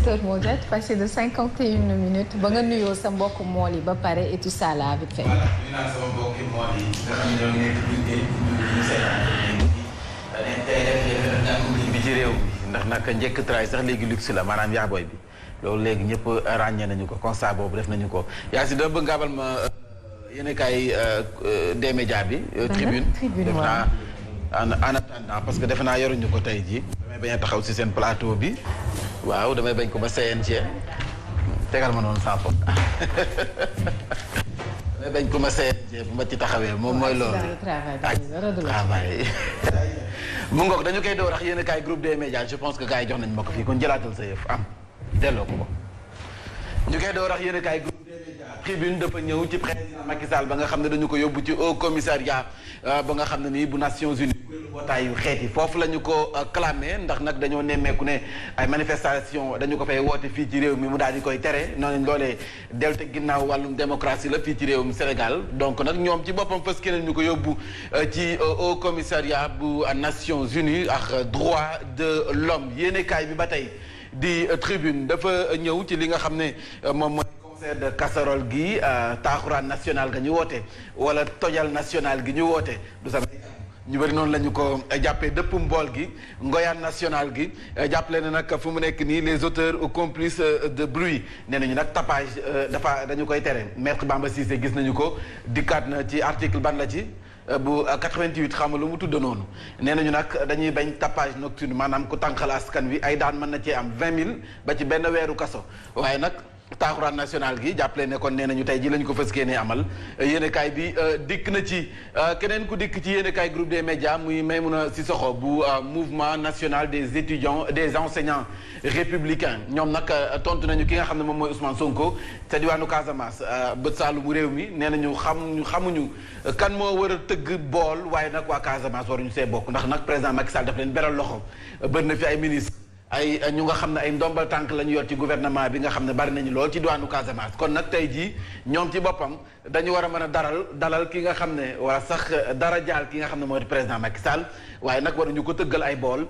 17h moo jot passé de 51 minutes ba nga nuyoo sa mbokku mool yi ba pare et tout ça là vite fait. voilà ñu naan sama mbokki mool yi nga xam ne ñoo ngi nekk liggéey ñu seetaan tey bi ci réew mi ndax nag njëkk traay sax léegi luxe la maanaam yaaboy bi loolu léegi ñëpp ràññee nañu ko constat boobu def nañu ko yaa si dama bëgg nga abal ma yéen kaay des médias bi. tribune def naa en attendant parce que defe naa yoruñu ko tey jii. damay bañ a taxaw si seen plateau bi waaw damay bañ ko ba CNG tegal ma noonu sans faute damay bañ ko ma CNG bu ma ci taxawee moom mooy loolu. travail mu ngoog dañu koy door ak yéen kaay groupe des médias je pense que gars yi jox nañ ma ko fii kon jëlaatal sa yëf am delloo ko ñu koy door ak yéen kaay groupe des médias tribune dafa ñëw ci président Macky Sall ba nga xam ne dañu ko yóbbu ci haut commissariat ba nga xam ne nii bu Nations Unies bootaayu xeet yi foofu la ñu ko clamé ndax nag dañoo nemmeeku ne ay manifestation dañu ko fay woote fii ci réew mi mu daal di koy tere noonu loolee delte ginnaaw wàllum démocratie la fii ci réewum Sénégal donc nag ñoom ci boppam fës keneen ñu ko yóbbu ci haut commissariat bu Nations Unies ak droit de l'homme yéenekaay bi ba tey di tribune dafa ñëw ci li nga xam ne moom mooy concert de casserole gi taaxuraan national ga ñu woote wala tojal national gi ñu woote du sama ñu bëri noonu la ñu ko jàppee dëpp mbool gi ngoyaan national gi jàppale ne nag fu mu nekk nii les auteurs ou complices de bruit nee nañu nag tapage dañu koy tere maître Bamba Cissé gis nañu ko dikkaat na ci article ban la ci bu 88 xam nga lu mu tudd noonu nee nañu nag dañuy bañ tapage nocturne maanaam ku tànqal askan wi ay daan mën na cee am 20 000 ba ci benn weeru kaso waaye nag taaxuraan national gi jàppale ne kon nee nañu tey ji lañu ko fës kee amal yéenekaay bi dikk na ci keneen ku dikk ci yéenekaay groupe des médias muy Maïmouna Sissoko bu mouvement national des étudiants des enseignants républicains ñoom nag tontu nañu ki nga xam ne moom mooy Ousmane Sonko te diwaanu Casamance bët saalumu réew mi nee nañu xamuñu kan moo war a tëgg bool waaye nag waa Casamance waruñu see bokk ndax nag président Macky Sall daf leen beral loxo bëri na fi ay ministre ay ñu nga xam ne ay ndombal tànk la ñu yor ci gouvernement bi nga xam ne bari nañu lool ci diwaanu Casamance kon nag tey jii ñoom ci boppam dañu war a mën a dalal ki nga xam ne wala sax dara jaal ki nga xam ne mooy président Macky Sall waaye nag waruñu ko tëggal ay bool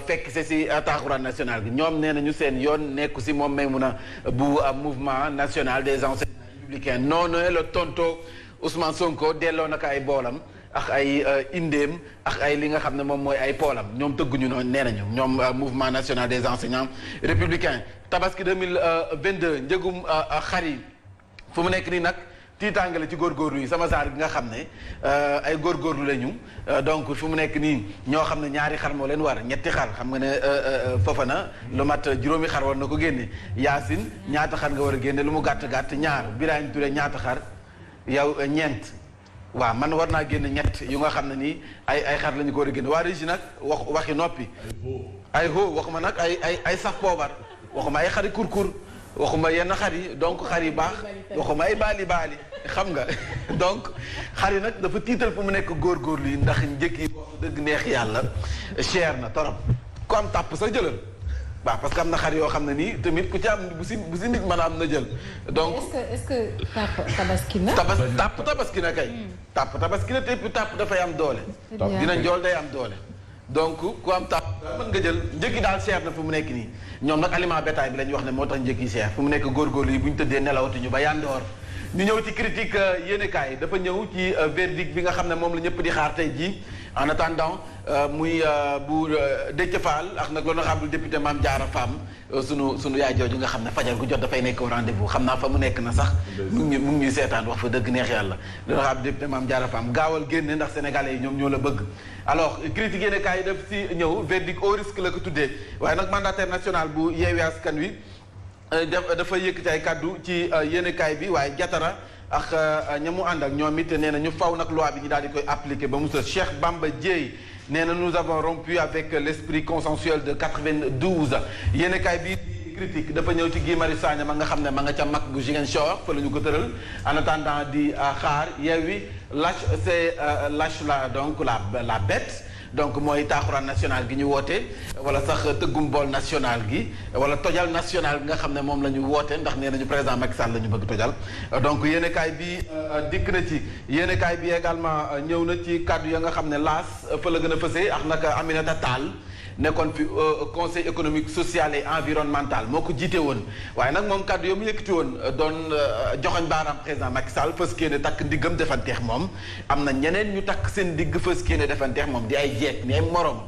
fekk si taaxuraan national bi ñoom nee nañu seen yoon nekku si moom Maïmouna bu mouvement national des enseignants républicains noonu la tonto Ousmane Sonko delloo naka ay boolam ak ay indéem ak ay li nga xam ne moom mooy ay poolam ñoom tëgguñu noonu nee nañu ñoom mouvement national des enseignants républicains tabaski 2022 njëgum xar yi fu mu nekk nii nag tiitaange la ci góorgóorlu yi sama saar gi nga xam ne ay góorgóorlu la ñu donc fu mu nekk nii ñoo xam ne ñaari xar moo leen war ñetti xar xam nga ne foofa na lu mat juróomi xar war na ko génne Yacine ñaata xar nga war a génne lu mu gàtt gàtt ñaar Birahim Touré ñaata xar yow ñeent waaw man war naa génn ñett yu nga xam ne nii ay xar la ñu ko war a génn waa Régie nag waxi noppi ay ho waxuma nag ay sax poobar waxuma ay xari kurkur waxuma yenn xar yi donc xar yi baax waxuma ay baali xam nga donc xar yi nag dafa tiital fu mu nekk góorgóorlu yi ndax njëkk yi dëgg neex yàlla cher na torop ku am tàpp sax jëlal waaw parce que am na xar yoo xam ne nii tamit ku ci am bu si nit mën a am na jël donc est-ce que tàpp tabaski na tàpp tabaski na kay tàpp tabaski na te puis tàpp dafay am doole dina njool day am doole donc ku am tàpp mën nga jël njëkki daal cher na fu mu nekk nii ñoom nag aliment bétail bi la ñuy wax ne moo tax njëkk yi cher fu mu nekk góorgóorlu yi bu ñu tëddee nelawatuñu ba yandoor ñu ñëw ci critique yéenekaay dafa ñëw ci verdict bi nga xam ne moom la ñëpp di xaar tey jii en attendant muy bu Déthié Fall ak nag l'honorable député Mame Diarra Fam sunu yaay jooju nga xam ne fajar gu jot dafay nekk au rendez-vous xam naa fa mu nekk na sax mu ngi ñuy seetaan wax fa dëgg neex yàlla l'honorable député Mame Diarra Fam gaawal génne ndax sénégalais yi ñoom ñoo la bëgg alors critique yéenekaay yi daf si ñëw verdict au risque la ko tuddee waaye nag mandataire national bu Yewwi Askan Wi dafa yëkkati ay kaddu ci yéenekaay bi waaye Jatara ak ña mu ànd ak ñoom it nee na ñu faw nag loi bi ñu daal di koy appliquer ba mu sa Cheikh Bamba Dièye nee na nous avons rompu avec l'esprit consensuel de 92 yéenekaay bi critique dafa ñëw ci Guy Marius Sagna ma nga xam ne ma nga ca mag bu Ziguinchor fa la ñu ko tëral en attendant di xaar Yewwi lâche la donc la bête donc mooy taaxuraan national gi ñu woote wala sax tëggum bool national gi wala tojal national gi nga xam ne moom la ñu woote ndax nee nañu président Macky Sall la ñu bëgg tojal donc yéenekaay bi dikk na ci yéenekaay bi également ñëw na ci kàddu ya nga xam ne laas fa la gën a fësee ak nag Aminata Tall nekkoon fi conseil économique social et environnemental moo ko jiite woon waaye nag moom kàddu yow mu yëkkati woon doon joxoñ baaraam président Macky Sall fës kee ne takk ndiggam defanteex moom am na ñeneen ñu takk seen digg fës kee ne defanteex moom di ay jeeg ni ay morom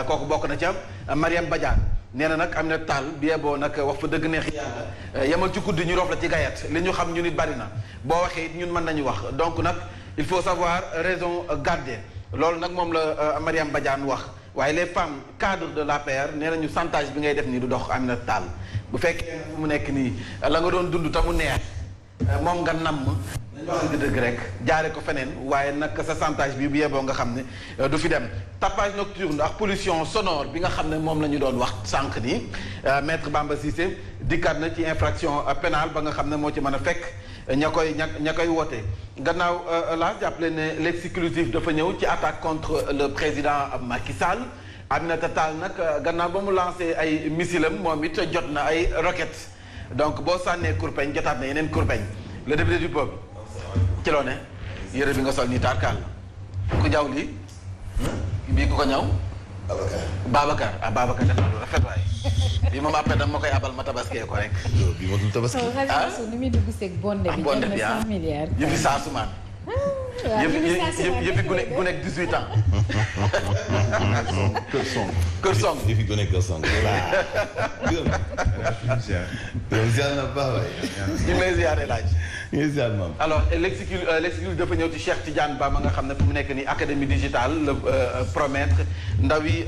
kooku bokk na ca Mariam Badiane nee na nag Aminata Tall bi yeboo nag wax fa dëgg neex yàlla yemal ci kuddi ñu roof la ci gayet li ñu xam ñu nit bari na boo waxee it ñun mën nañu wax donc nag il faut savoir raison garder loolu nag moom la Mariam Badiane wax waaye les femmes cadres de l'APR nee nañu chantage bi ngay def nii du dox Aminata Tall bu fekkee mu nekk nii la nga doon dund te mu neex moom nga namm dañu wax dëgg rek jaare ko feneen waaye nag sa chantage bi bu yeboo nga xam ne du fi dem tapage nocturne ak pollution sonore bi nga xam ne moom la ñu doon wax sànq nii maître Bamba Cissé dikkaat na ci infraction pénale ba nga xam ne moo ci mën a fekk ña koy woote gannaaw la jàppale ne l'exclusif dafa ñëw ci attaque contre le président Macky Sall Aminata Tall nag gannaaw ba mu lancé ay missilam moom it jot na ay roquettes donc boo sànnee kurpeñ jotaat na yeneen kurpeñ le député du peuple ci loo ne yëre bi nga sol nii tarkaal ku ñaw lii bii ku ko ñaw Babacar Babacar def na lu rafet waay bii moom après dama koy abal ma tabaskee ko rek. bii ma dul tabaski. ni muy dugg seeg bonde bi. bonde bi jël na 100 milliards. yëfi saa sumaan. yëfi gu nekk 18 ans. Kër Song. Kër Song yëfi gu nekk Kër Song. yow ziar na baax waay. ñu ngi lay ziare laaj. ñu ngi ziar maam. alors l'exécutif dafa ñëw ci Cheikh Tidiane Ba ma nga xam ne fu mu nekk nii académie digitale le promettre ndawi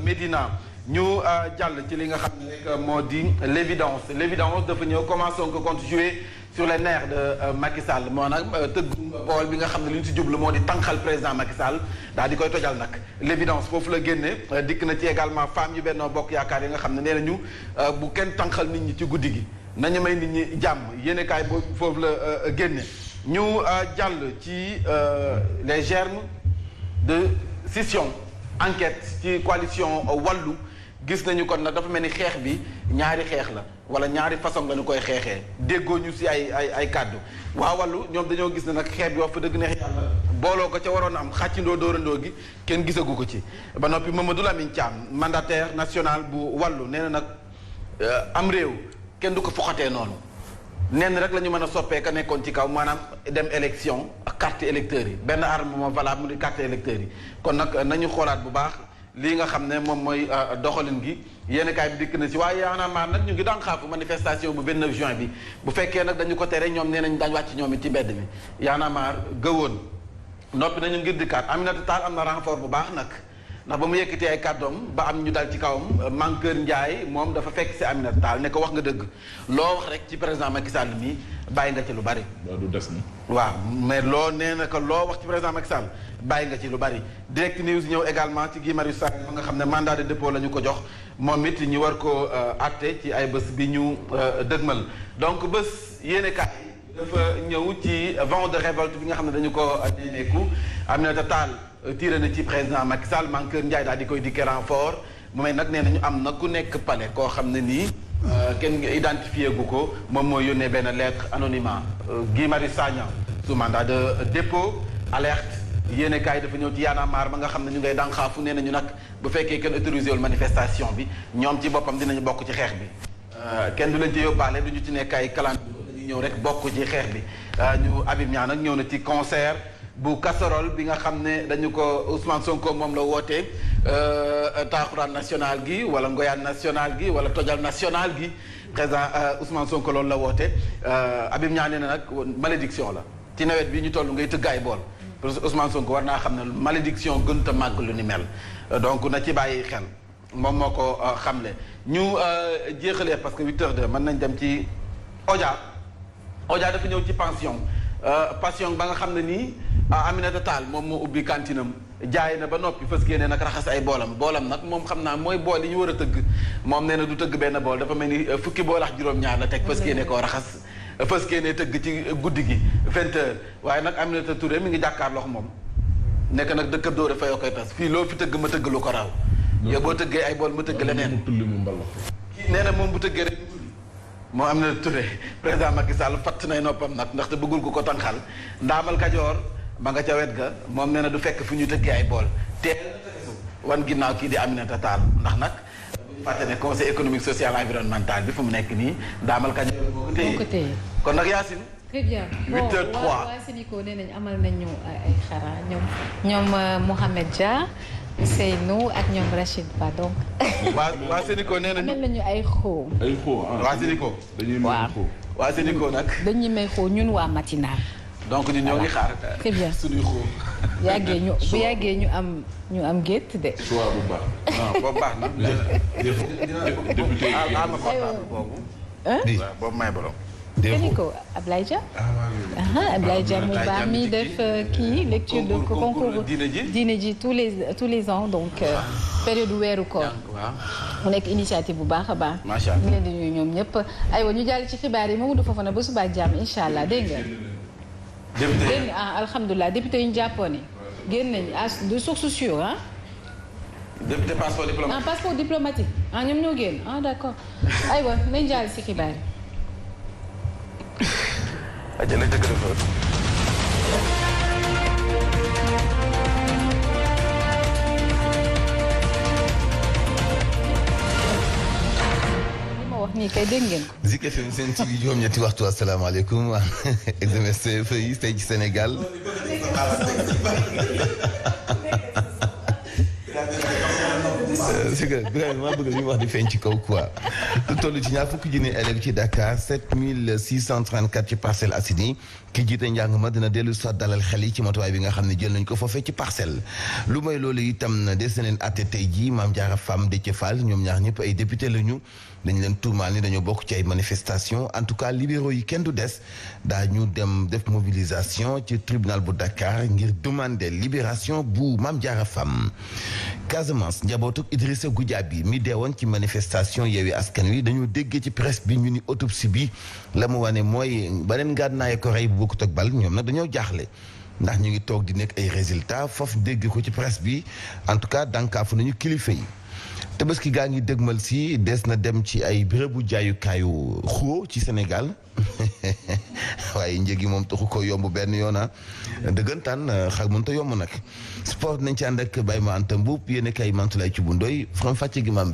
Médina ñu jàll ci li nga xam ne rek moo di l'évidence dafa ñëw comment Sonko compte jouer sur les nerfs de Macky Sall moo nag tëgg bool bi nga xam ne li ñu si jublu moo di tànqal président Macky Sall daal di koy tojal nag l'évidence foofu la génne dikk na ci également femmes yu Benno Bokk Yaakaar yi nga xam ne nee nañu bu kenn tànqal nit ñi ci guddi gi nañu may nit ñi jàmm yéenekaay boobu foofu la génne ñu jàll ci les germes de scission enquête ci coalition Wallu gis nañu kon nag dafa mel ni xeex bi ñaari xeex la wala ñaari façon la ñu koy xeexee déggoo ñu si ay kàddu waa Wallu ñoom dañoo gis ne nag xeex bi wax fa dëgg neex yàlla booloo ko ca waroon am xàccindoo dóorandoo gi kenn gisagu ko ci ba noppi Mamadou Lamine Thiam mandataire national bu Wallu nee na nag am réew kenn du ko foxatee noonu nenn rek la ñu mën a soppee ka nekkoon ci kaw maanaam dem élection ak carte électeurs yi benn arme moo valable mu di carte électeurs yi kon nag nañu xoolaat bu baax lii nga xam ne moom mooy doxalin gi yéen kaay bi dikk na si waaye Y'en a marre nag ñu ngi daan xaafu manifestation bu 29 juin bi bu fekkee nag dañu ko tere ñoom nee nañ daañu wàcc ñoom it ci mbedd mi Y'en a marre gëwoon noppi nañu ngir dikkaat Aminata Tall am na renfort bu baax nag ndax ba mu yëkkatee ay kàddoom ba am ñu dal ci kawam Mankeur Ndiaye moom dafa fekk si Aminata Tall ne ko wax nga dëgg loo wax rek ci président Macky Sall mi bàyyi nga ci lu bari. du des na. waaw mais loo nee na ko loo wax ci président Macky Sall bàyyi nga ci lu bari Direct News ñëw également ci Guy Marius Sagna ba nga xam ne mandat de dépôt la ñu ko jox moom it ñu war ko àtte ci ay bés bi ñu dëgmal donc bés yéene kaay dafa ñëw ci vent de révolte bi nga xam ne dañu ko nemmeeku Aminata Tall tiré na ci président Macky Sall Mankeur Ndiaye daal di koy dikkee renfort mu may nag nee nañu am na ku nekk palais koo xam ne nii kenn identifié gu ko moom mooy yónnee benn lettre anonymat Guy Marius Sagna sous mandat de dépôt alerte yéene kaay dafa ñëw ci Y'en a marre ba nga xam ne ñu ngay dànxaafu nee nañu nag bu fekkee kenn autorisé wul manifestation bi ñoom ci boppam dinañu bokk ci xeex bi kenn du leen ci yóbbaale du ñu ci nekk ay calendrier dañuy ñëw rek bokk ci xeex bi ñu Habib Niang nag ñëw na ci concert bu casserole bi nga xam ne dañu ko Ousmane Sonko moom la wootee taaxuraan national gi wala ngoyaan national gi wala tojal national gi président Ousmane Sonko loolu la woote Habib Niang nee na nag malédiction la ci nawet bi ñu toll ngay tëgg ay bool parce que Ousmane Sonko war naa xam ne malédiction gën a màgg lu ni mel donc na ci bàyyi xel moom moo ko xamle ñu jeexalee parce que 8h02 mën nañ dem ci Odia dafa ñëw ci pension ba nga xam ne nii Aminata Tall moom moo ubbi kantinam jaay na ba noppi fës kee ne nag raxas ay boolam nag moom xam naa mooy bool yi ñu war a tëgg moom nee na du tëgg benn bool dafa mel ni fukki bool ak juróom-ñaar la teg fës kee ne koo raxas fës kee ne tëgg ci guddi gi 20h waaye nag Aminata Touré mi ngi jàkkaarloo moom nekk nag dëkkab dóore fa yoo koy tas fii loo fi tëgg ma tëgg lu ko raw yow boo tëggee ay bool ma tëgg leneen kii nee na moom bu tëggee rek moo Aminata Touré président Macky Sall fatt nay noppam nag ndaxte bëggul ko tànqal ndaamal Kajoor ma nga ca wet ga moom nee na du fekk fu ñu tëggee ay bool teel wan ginnaaw kii di Aminata Tall ndax nag fàtte ne conseil économique social environnemental bi fu mu nekk nii daamal kañ boo ko téye kon nag Yacine. très bien 8h03 waa Sénico nee nañ amal nañu ay xara ñoom Mohamed Dia Seynou ak ñoom Rachid Ba donc. waa Sénico nee nañu amal nañu ay xoo. ay xoo waa Sénico. dañuy may xoo. waa Sénico nag. dañuy may xoo ñun waa matinal. donc ñun ñoo ngi xaar. très bien suñuy xoo. bu yàggee ñu am gétt de. choix bu baax. non boobu baax na. député yi ma portable boobu. waaw boobu may borom. Sénico Ablaye Dia. Ablaye Dia mu baax mi def kii lecture de concours diine ji tous les ans donc période weeru koor. mu nekk initiative bu baax a baax. macha allah ñu leen di nuyu ñoom ñëpp. aywa ñu jàll ci xibaar yi Mamadou Fofana ba suba ak jàmm incha allah dégg nga. député génn alhamdulilah député yi ñu jàppoon yi génn nañu de source sûre ah. député passeport diplomatique. passeport diplomatique ñoom ñoo génn d'accord aywa nañ jàll ci xibaar yi. ajala dëgg la fa. li ma wax nii kay dégg ngeen ko. Zik FM seen TV juróom-ñetti waxtu asalaamaaleykum examen CFEE yi tey ci Sénégal. c'est que maa bëgg li ñu wax di feeñ ci kaw quoi lu toll ci ñaar fukki junni élèves ci Dakar 7634 ci Parcelles Assainies ki jiite njàng ma dina dellu soit dalal xel yi ci matuwaay bi nga xam ne jël nañ ko foofee ci parcelle lu may loolu itam des na leen àtte tey jii Mame Diarra Fam Déthié Fall ñoom ñaar ñëpp ay député lañu dañ leen tuumaal ni dañoo bokk ci ay manifestations en tout cas libéraux yi kenn du des daañu dem def mobilisation ci tribunal bu Dakar ngir demander libération bu Mame Diarra Fam. Casamance njabootu Idrissa Goudiaby mi deewoon ci manifestation Yewwi Askan Wi dañoo déggee ci presse bi ñu ni autopsie bi la mu wane mooy beneen ngànnaay ko rey bu bokkut ak bal ñoom nag dañoo jaaxle ndax ñu ngi toog di nekk ay résultats foofu dégg ko ci presse bi en tout cas dànkaafu nañu kilifa yi. Tabaski gaa ngi dëgmal si des na dem ci ay bérébu jaayukaayu xuo ci Sénégal waaye njëgi moom taxu ko yomb benn yoona dëggantaan xar mënta yomb nag sport nañ ci ànd ak Baye Ma Anta Mbuub yéen kay Mantulaay ci bu ndoy from fàcce gi Mame